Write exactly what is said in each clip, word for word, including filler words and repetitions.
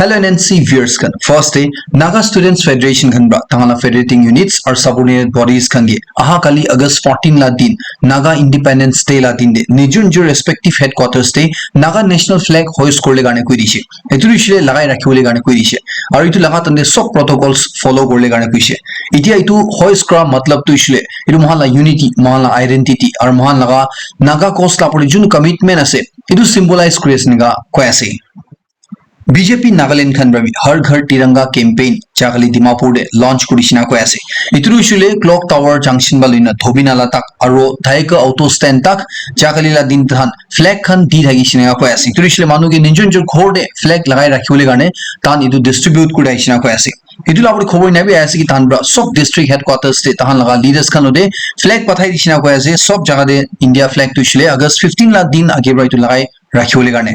Hello N N C viewers khan. First day, Naga Students Federation khan pra tangala federating units or subordinate bodies khan ke aha kali August fourteen la din, Naga Independence Day la din de nijor nijor respective headquarters te Naga National Flag hoist korle karne koi dishe. Etu rishile lagai rakhibole karne koi dishe. Aru etu laga tande sob protocols follow korle karne koishe. Etia etu hoist kora matlab tu ishile etu mohan la unity, mohan la identity aru mohan laga Naga cause la pori jun commitment ase, etu symbolize kuri ase eninka koi ase. B J P Nagaland khan para bi Har Ghar Tiranga campaign jagale Dimapur te launch kuri shina koi ase. Etu tu ishile Clock Tower Junction ba loina Dhobina la tak aru Dhaika auto stand tak jagale la din tahan flag khan di thaki shina koi ase. Etu ishile manu ke nijor nijor ghor te flag lagai rakhibole karne tahan etu distribute kuri ahi shina koi ase. Etu la pori khobor ena bi ahi ase ki tahan para sob district headquarters te tahan laga leaders khan lote flag pathai di shina koi ase. Sob jaga te India flag tu ishile August fifteen la din age para etu lagai rakhibole karne.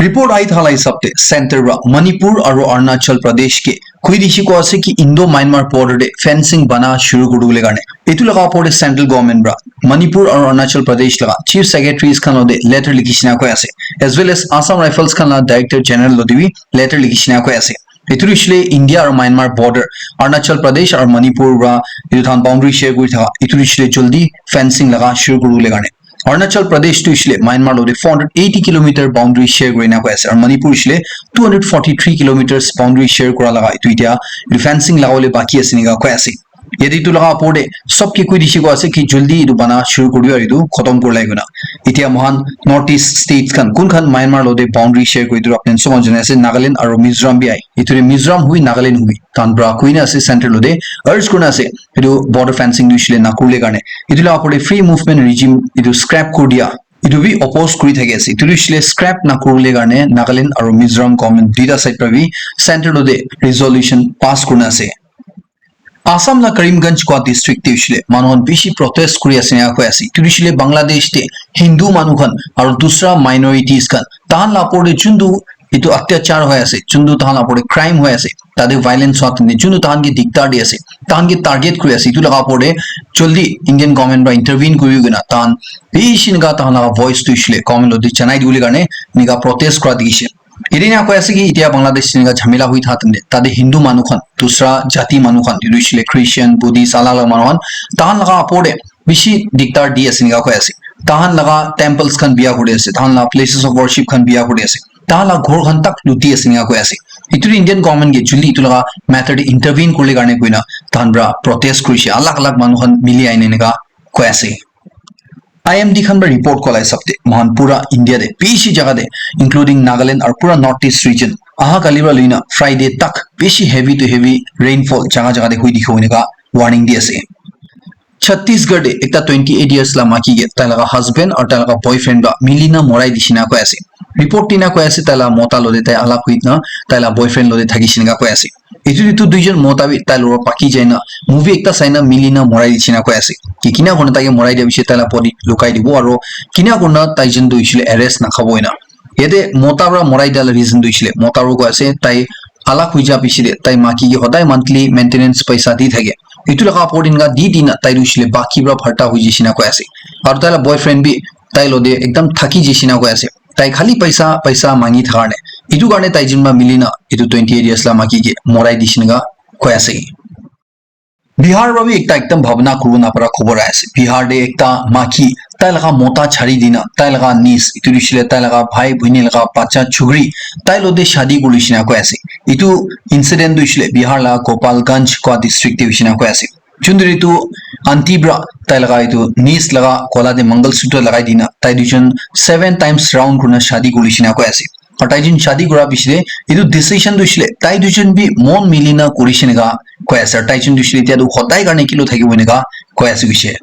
Report ahi thala hisab te center para Manipur aru Arunachal Pradesh ke koi dishi koi ase ki Indo Myanmar border te fencing bana shuru kuri dibole karne. Etu laga opor te central government para Manipur aru Arunachal Pradesh laga chief secretaries khan lote letter likhi shina koi ase, as well as Assam Rifles khan la director general lote bi letter likhi shina koi ase. Etu ishile India aru Myanmar border, Arunachal Pradesh aru Manipur para etu tahan boundary share kuri thaka, etu ishile jaldi fencing laga shuru kuri dibole karne. Arunachal Pradesh tu ishile Myanmar lote four hundred eighty kilometer boundary share kuri na koi ase aru Manipur ishile two hundred forty three kilometers boundary share kura laga etu etia etu fencing lagabole baki ase eninka koi ase. Yate etu laga opor te sob ke koi dishi koi ase ki jaldi etu bana shuru kuri dibo aru etu khotom kuri lai kena. Etia mohan North East states khan kun khan Myanmar lote boundary share kuri etu apni sob janai ase, Nagaland aru Mizoram bi ahi. Etu te Mizoram hui Nagaland hui tahan para koi na ase center lote urge kuri na ase etu border fencing tu ishile na kuribole karne. Etu la opor te free movement regime etu scrap kuri dia etu bi oppose kuri thaki ase. Etu tu ishile scrap na kuribole karne Nagaland aru Mizoram government duita side para bi center lote resolution pass kuri na ase. Assam la Karimganj koi district te ishile manu khan bishi protest kuri ase eninka koi ase. Etu ishile Bangladesh te Hindu manu khan aru dusra minorities khan tahan la opor te juntu etu atyachar hoi ase, juntu tahan la opor te crime hoi ase, tate violence hua tene juntu tahan ke diktar di ase, tahan ke target kuri ase, etu laga opor te jaldi Indian government para intervene kuri kena tahan bishi eninka tahan laga voice tu ishile government lote janai dibole karne eninka protest kura dikhi ase. Yate eninka koi ase ki etia Bangladesh eninka jhamela hoi thaka time te tate Hindu manu khan, dusra jati manu khan, etu ishile Christian, Buddhist, alag alag manu khan, tahan laga opor te bishi diktar di ase eninka koi ase. Tahan laga temples khan biya kuri ase, tahan laga places of worship khan biya kuri ase, tahan laga ghor khan tak luti ase eninka koi ase. Etu tu Indian government ke jaldi etu laga matter te intervene kuribole karne koi na tahan para protest kurishe, alag alag manu khan mili ahine eninka koi ase. I M D khan para report kura la hisab te mohan pura India te bishi jaga te including Nagaland aru pura North East region aha kali para loina Friday tak bishi heavy to heavy rainfall jaga jaga te hoi dikhibo eninka warning di ase. Chhattisgarh te ekta twenty eight years la maki ke tai laga husband aru tai laga boyfriend para mili na morai dishi eninka koi ase. Report te eninka koi ase tai laga mota lote tai alag hoi kena tai laga boyfriend lote thakishe eninka koi ase. Etu te tu duijon mota bi tai logot paki jai na movie ekta sai na mili na morai dishi eninka koi ase. Ki kina kurina tai ke morai dia piche tai laga body lukai dibo aru kina kurina tai jon tu ishile arrest na khabo ena. Yate mota para morai dia la reason tu ishile mota para koi ase tai alag hoi ja piche te tai maki ke hodai monthly maintenance paisa di thake. Etu laga opor te eninka di di na tai tu ishile baki para bharta hoi jaise eninka koi ase. Aru tai laga boyfriend bi tai lote ekdam thaki jaise eninka koi ase. Tai khali paisa paisa mangi thaka karne etu karne tai jon para mili na etu twenty eight years la maki ke morai dishi eninka koi ase. Bihar para bi ekta ekdam bhabna kuribo napara khobor ahi ase. Bihar te ekta maki tai laga mota chari dina tai laga niece etu tu ishile tai laga bhai bhoni laga bacha chukri tai lote shadi kuri dishi eninka koi ase. Etu incident tu ishile Bihar laga Gopalganj koi district te hoise eninka koi ase. Juntu etu aunty para tai laga etu niece laga gola te Mangal Sutra lagai dina tai duijon seven times round kurina shadi kuri dishi eninka koi ase. Aru tai jon shadi kura piche te etu decision tu ishile tai duijon bi mon mili na kurishe eninka koi ase. Aru tai jon tu ishile etia tu hodai karne kilo thakibo eninka koi ase koishe.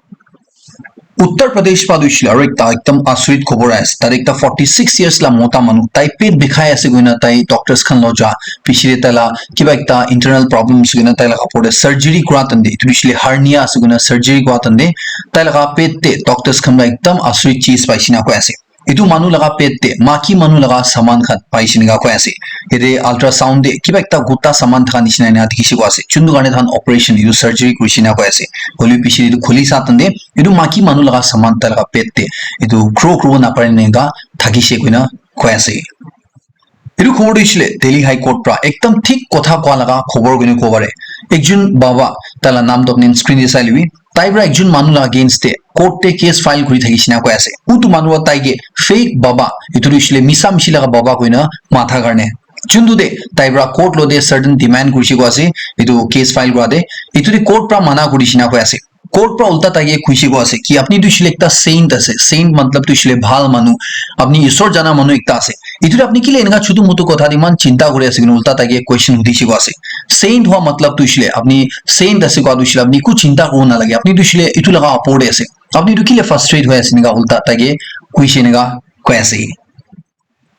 Uttar Pradesh pa tu ishile aru ekta ekdam asurit khobor ahi ase. Tate ekta forty six years la mota manu tai pet bikhai ase koina tai doctors khan lo ja piche te tai la kiba ekta internal problems koina tai laga opor te surgery kura time te etu tu ishile hernia ase koina surgery kura time te tai laga pet te doctors khan para ekdam asurit cheez paishe eninka koi ase. Etu manu laga pet te maki manu laga saman khan paishe eninka koi ase. Yate ultrasound te kiba ekta guta saman thaka nishina ena dikhi se koi ase. Juntu karne tahan operation etu surgery kurishe eninka koi ase. Hoile piche te etu khuli sa time te etu maki manu laga saman tai laga pet te etu grow kuribo napare eninka thakishe koina koi ase. Etu khobor tu hoishe le Delhi High Court pra ekdam thik kotha koa laga khobor koina kobo pare. Ekjon baba, taila naam tu apni screen te sai lobi, tai pra ekjon manu la against te court te case file kuri thakishe na koi ase. Utu manu pra tai ke fake baba, etu tu hoishe le misa mishi laga baba koina matha karne. Juntu te tai pra court lo te certain demand kurishe koa ase, etu case file kura te. Etu te court pra mana kurishe na koi ase. Court pra ulta tai ke kuishe koa ase ki apni tu hoishe le ekta saint ase. Saint matlab tu hoishe le bhal manu. Apni Isor jana manu ekta ase. Etu te apni kile eneka chutu mutu kotha te iman chinta kuri ase koina ulta tai ke question hudishe koa ase. Saint hua matlab tu hoishe le apni saint ase koa tu hoishe le apni eku chinta kuribo nalage. Apni tu hoishe le etu laga upor te ase. Apni tu kile frustrate hoi ase eneka ulta tai ke kuishe eneka koi ase.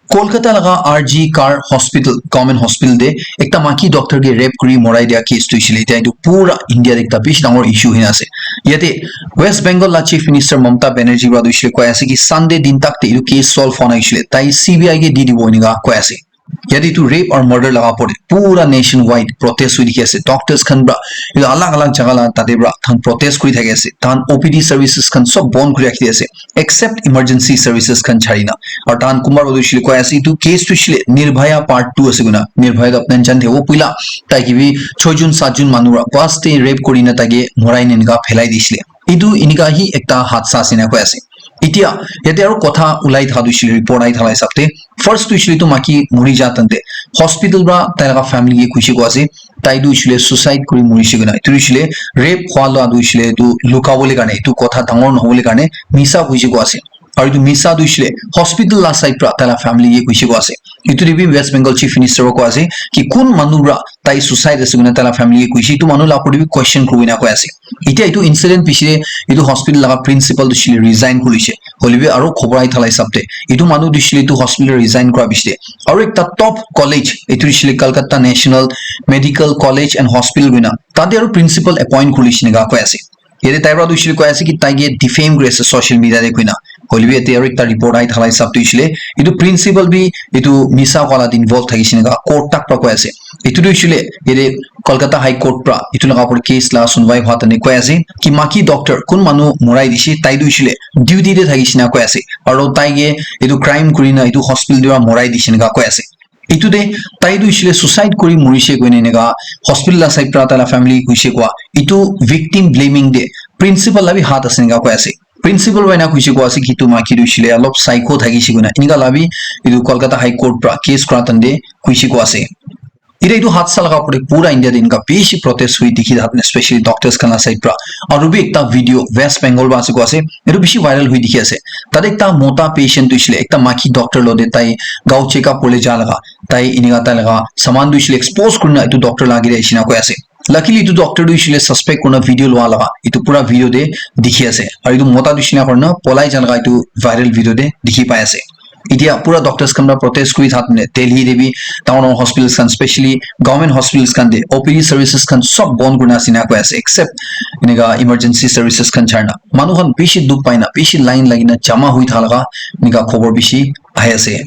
Kolkata laga R G Kar Hospital, government hospital te ekta maki doctor ke rape kuri morai dia case tu hoishe le etia etu pura India te ekta bishi dangor issue hoina ase. Yate West Bengal la Chief Minister Mamata Banerjee pra tu hoishe le koi ase ki Sunday din tak te etu case solve hona hoishe le tai C B I ke di dibo eneka koi ase. Yate etu rape or murder laga opor te pura nationwide protest hoi dikhi ase. Doctors khan pra etu alag alag jaga la tate pra tahan protest kuri thaki ase. Tahan O P D services khan sob bon kuri rakhi di ase, except emergency services khan chari na. Aru tahan kunba pra tu hoishe le koi ase, etu case tu hoishe le Nirbhaya part two ase koina. Nirbhaya tu apni khan jani thakibo, puila tai ke bi choi jon, sat jon manu pra bus te rape kuri na tai ke morai na eneka phelai dishe le. Etu eneka hi ekta hadsa ase na koi ase. Etia yate aru kotha ulai thaka tu hoishe le report ahi thala hisab te, first tu hoishe le etu maki mori ja tante hospital pra tai laga family ke kuishe koa ase, tai tu hoishe le suicide kuri morishe koina. Etu hoishe le rape hua la tu hoishe le etu luka bole karne, etu kotha dangor nohobole karne misa kuishe koa ase. Aru etu misa tu hoishe le hospital la side pra tai la family ke kuishe koa ase. Etu te bi West Bengal Chief Minister pra koa ase ki kun manu pra tai suicide ase koina tai la family ke kuishe, etu manu la opor te bi question kuri na koi ase. Etia etu incident piche te etu hospital laga principal tu hoishe le resign kuri dishe. Hoile bi aru khobor ahi thala hisab te etu manu tu hoishe le etu hospital resign kura piche te aru ekta top college, etu hoishe le Calcutta National Medical College and Hospital koina, tate aru principal appoint kuri dishe eneka koi ase. Yate tai pra tu hoishe le koi ase ki tai ke defame kuri ase social media te koina. Hoile bi yate aru ekta report ahi thala hisab tu hoishe le etu principal bi etu misa koa la te involve thakishe eneka court tak pra koi ase. Etu tu hoishe le yate Kolkata High Court pra etu laga opor case la sunwai hua tane koi ase ki maki doctor kun manu morai dishe, tai tu hoishe le duty te thakishe na koi ase. Aru tai ke etu crime kuri na etu hospital te pra morai dishe eneka koi ase. Etu te tai tu hoishe le suicide kuri morishe koina eneka hospital la side pra tai la family kuishe koa. Etu victim blaming te principal la bi hath ase eneka koi ase. Principal para ena kuishe koa ase ki etu maiki tu hoishe le olop psycho thakishe koina. Enika la bi etu Kolkata High Court para case kura time te kuishe koa ase. Ite etu hadsa laga opor te pura India te enika bishi protest hui dikhi thaka, especially doctors khan la side para. Aru bi ekta video West Bengal para ase koa ase, etu bishi viral hui dikhi ase. Tate ekta mota patient tu hoishe le ekta maiki doctor lo te tai gao check up kuri le ja laga, tai enika tai laga saman tu hoishe le expose kurina etu doctor la age te ahishe na koi ase. Luckily etu doctor tu hoishe le suspect kurina video lua laga etu pura video te dikhi ase. Aru etu mota tu hoishe na kurina polai ja laga etu viral video te dikhi pai ase. Etia pura doctors khan para protest kuri thaka time te Delhi te bi dangor dangor hospitals khan, specially government hospitals khan te O P D services khan sob bon kurina ase ena koi ase, except enika emergency services khan chari na. Manu khan bishi dukh pai na, bishi line lagi na jama hui thaka laga enika khobor bishi ahi ase.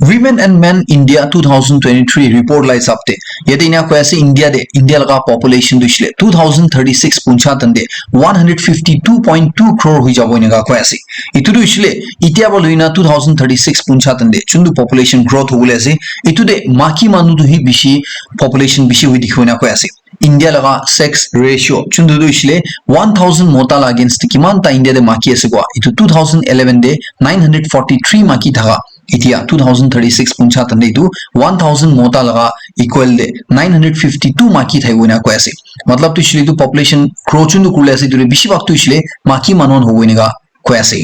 Women and Men India two thousand twenty-three report la hisab te, yate ena koi ase India te, India laga population tu hoishe le two thousand thirty-six puncha time te one hundred fifty-two point two crore hui jabo enika koi ase. Etu tu hoishe le etia para loi na two thousand thirty-six puncha time te chuntu population growth hobole ase, etu te maiki manu tu hi bishi population bishi hui dikhibo ena koi ase. India laga sex ratio chuntu tu hoishe le one thousand mota la against te kiman ta India te maiki ase koa, etu two thousand eleven te nine hundred forty-three maiki thaka, etia two thousand thirty-six puncha time te etu one thousand mota laga equal te nine hundred fifty-two maiki thakibo ena koi ase. Matlab tu hoishe le etu population grow chuntu kuri le ase, etu te bishi bhag tu hoishe le maiki manu khan hobo enika koi ase.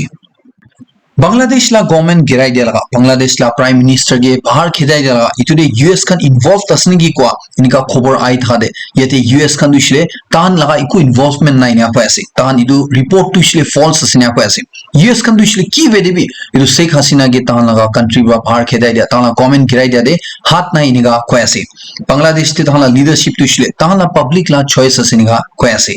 Bangladesh la government girai dia laga, Bangladesh la Prime Minister ke bahar khedai dia laga, etu te U S khan involved ase naki koa, enika khobor ahi thaka te, yate U S khan tu hoishe le tahan laga eku involvement nai ena koi ase. Tahan etu report tu hoishe le false ase ena koi ase. U S khan tu hoishe le ki vede bi etu Sheikh Hasina ke tahan laga country para bahar khedai dia, tahan la government girai dia te hat nai enika koi ase. Bangladesh te tahan la leadership tu hoishe le tahan la public la choice ase enika koi ase.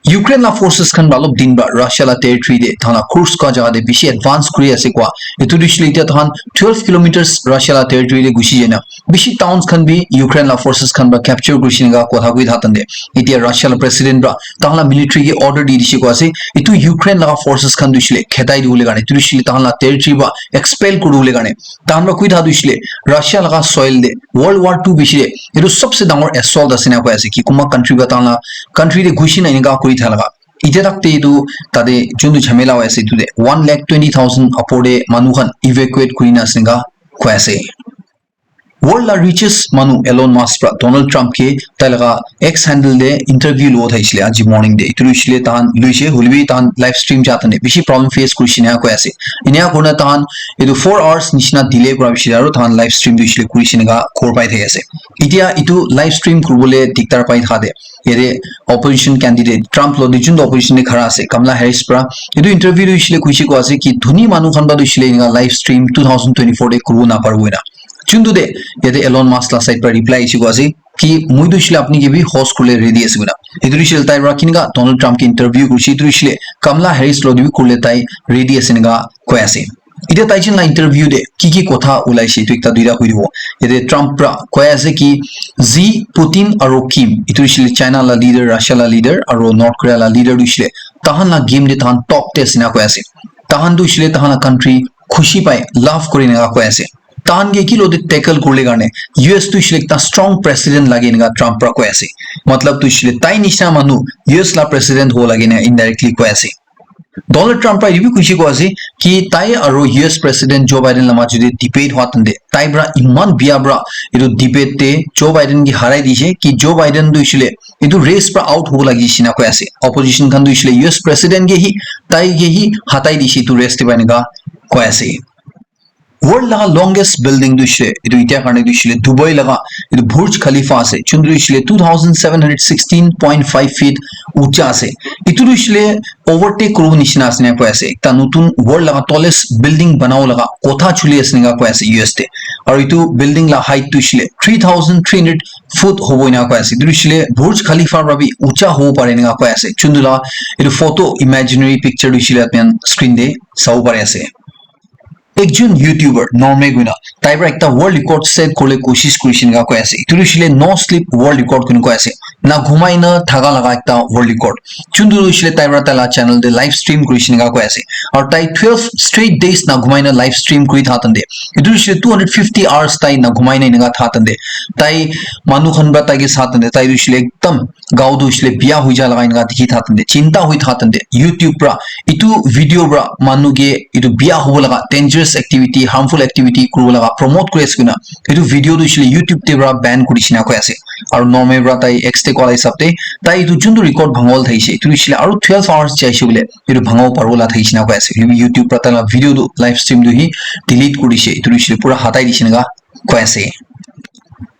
Ukraine la forces khan pra olop din pra Russia la territory te thana Kursk ka jaga te bishi advance kuri ase kwa. Etu tu shile tia than twelve kilometers Russia la territory te gushi jena bishi towns khan bi Ukraine la forces khan pra capture kuri shina kotha koi thatan de. Itia Russia la president pra tahan la military ke order di dise kwa ase. Etu Ukraine la forces khan tu shile khetai di bole karne. Etu shile tahan la territory pra expel kuri bole karne. Tahan pra koi thatu shile Russia la soil de World War two bishi de etu sabse dangor assault ase na koi ase ki kuma country pra tahan la country te gushi na inika kuri thala. Itia tak te etu tate juntu jhamela hoi ase etu te one lakh twenty thousand apor te manu khan evacuate kuri na ase enika koi ase. World la richest manu Elon Musk pra Donald Trump ke tai laga X handle te interview lo thaisile aji morning te. Etu loisile tahan loise hoilebi tahan live stream ja tane bishi problem face kurishe na koi ase. Inia kurna tahan etu four hours nishina delay kura bishi aru tahan live stream loisile kurishe na kor pai thaki ase. Itia etu live stream kuribole diktar pai thaka de. Yate opposition candidate Trump lo de juntu opposition de khara ase Kamala Harris pra etu interview tu ishile kuishe ko ase ki dhuni manu khan ba tu ishile inga live stream two thousand twenty-four de kuru na paru ena juntu de yate Elon Musk la side pra reply ishe ko ase ki moi tu ishile apni ke bi host kurle ready ase kuna etu ishile tai pra kinga Donald Trump ke interview kuishe tu ishile Kamala Harris lo de bi kurle tai ready ase nga koi ase. Ite taijin la interview de ki ki kotha ulaishe etu ekta duita hui dibo. Yate Trump pra koi ase ki Xi, Putin aro Kim, etu hoishe le China la leader, Russia la leader aro North Korea la leader tu hoishe le tahan la game de tahan top te ase na koi ase. Tahan tu hoishe le tahan la country khushi pai love kuri na koi ase. Tahan ke ki lo de tackle kurle karne U S tu hoishe le ekta strong president lage na Trump pra koi ase. Matlab tu hoishe le tai nishina manu U S la president ho lage na indirectly koi ase. Donald Trump pra etu bi kuishe ko ase ki tai aro U S president Joe Biden la majo de debate hua tande tai pra iman bia pra etu debate te Joe Biden ke harai dishe ki Joe Biden tu hoishe le etu race pra out hobo lagi shina koi ase. Opposition khan tu hoishe le U S president ke hi tai ke hi hatai dishe etu race te pra enika koi ase. World laga longest building tu hoishe etu itia karne tu hoishe Dubai laga etu Burj Khalifa ase chundri hoishe two thousand seven hundred sixteen point five feet ucha ase. Etu tu hoishe overtake kuru nishina ase na koi ase ekta notun world laga tallest building banabo laga kotha chuli ase na koi ase U S te. Aru etu building la height tu hoishe three thousand three hundred foot hobo ena koi ase. Etu hoishe Burj Khalifa pra bi ucha hobo pare na koi ase chundri la etu photo imaginary picture tu hoishe apni khan screen te sabo pare ase. Ekjon YouTuber Norme koina tai para ekta world record set kuribole koshish kurishe enika koi ase. Etu tu hoishe no sleep world record koina koi ase. Na ghumai na thaka laga ekta world record. Chuntu tu hoishe tai para tai la channel te live stream kurishe enika koi ase. Aru tai twelve straight days na ghumai na live stream kuri tha tante. Etu tu hoishe two hundred fifty hours tai na ghumai na enika tha tante. Tai manu khan para tai ke sa tante. Tai tu hoishe ekdam gao tu hoishe biya hoi ja laga enika dikhi tha tante, chinta hoi tha tante, YouTube pra, etu video pra manu ke etu biya hobo laga, dangerous activity, harmful activity kuribo laga promote kuri ase koina, etu video tu hoishe YouTube te pra ban kuri dishina koi ase. Aru Norme pra tai X te koa la hisab te, tai etu juntu record bhangabole thakishe, etu hoishe aru twelve hours jaishe bole, etu bhangabo paribo la thakishe na koi ase. Hoilebi YouTube pra tai la video tu, live stream tu hi delete kuri dishe, etu hoishe pura hatai dishe enika koi ase.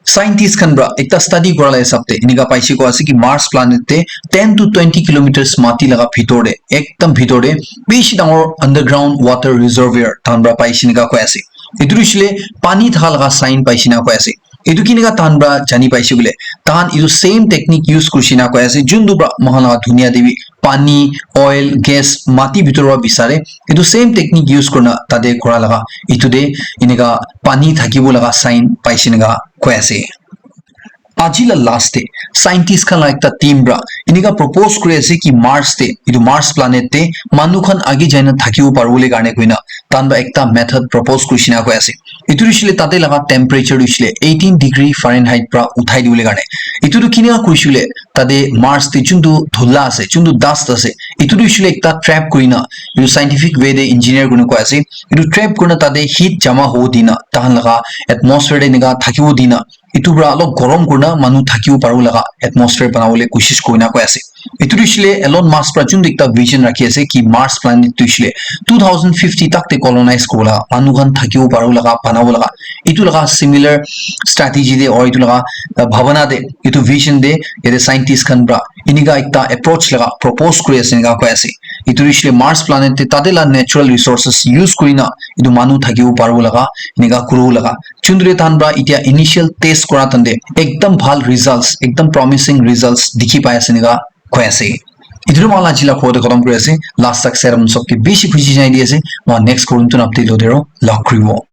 Scientist khan pra ekta study kura la hisab te enika paishe koi ase ki Mars planet te ten to twenty kilometers mati laga bhitor te, ekdam bhitor te bishi dangor underground water reservoir tahan pra paishe enika koi ase. Etu tu hoishe pani thaka laga sign paishe enika koi ase. Etu kenika tahan pra jani paishe koile, tahan etu same technique use kurishe enika koi ase, juntu pra moikhan laga dunia te bi pani, oil, gas, mati bhitor pra bisare, etu same technique use kurina tate kura laga, etu te enika pani thakibo laga sign paishe enika koi ase. Aji la last te scientist khan la ekta team pra enika propose kuri ase ki Mars te, etu Mars planet te manu khan age jaina thakibo paribole karne koina tahan pra ekta method propose kurishe enika koi ase. Etu tu hoishe tate laga temperature tu hoishe eighteen degree Fahrenheit pra uthai dibole karne. Etu tu kenika kurishe tate Mars te juntu dhula ase, juntu dust ase, etu tu hoishe ekta trap kurina, etu scientific way te engineer kurina koi ase, etu trap kurina tate heat jama hobo dina, tahan laga atmosphere te enika thakibo dina, etu pra olop gorom kurina manu thakibo paribo laga atmosphere banabole koshish kurina koi ase. Etu tu hoishe Elon Musk pra juntu ekta vision rakhi ase ki Mars planet tu hoishe two thousand fifty tak te colonize kuribo laga, manu khan thakibo paribo laga, banabo laga. Etu laga similar strategy te aru etu laga, uh, bhabana te, etu vision te, yate scientist khan pra enika ekta approach laga propose kuri ase enika koi ase. Etu tu hoishe Mars planet te tate la natural resources use kurina etu manu thakibo paribo laga, enika kuribo laga. Chundre tahan pra etia initial test kura tante ekdam bhal results, ekdam promising results dikhi pai ase enika koi ase. Itu tu moikhan la ajila kowa te khatam kuri ase. Last tak sai sob ke bishi khushi janai di ase. Moikhan next korum tu update lo dero log kuribo.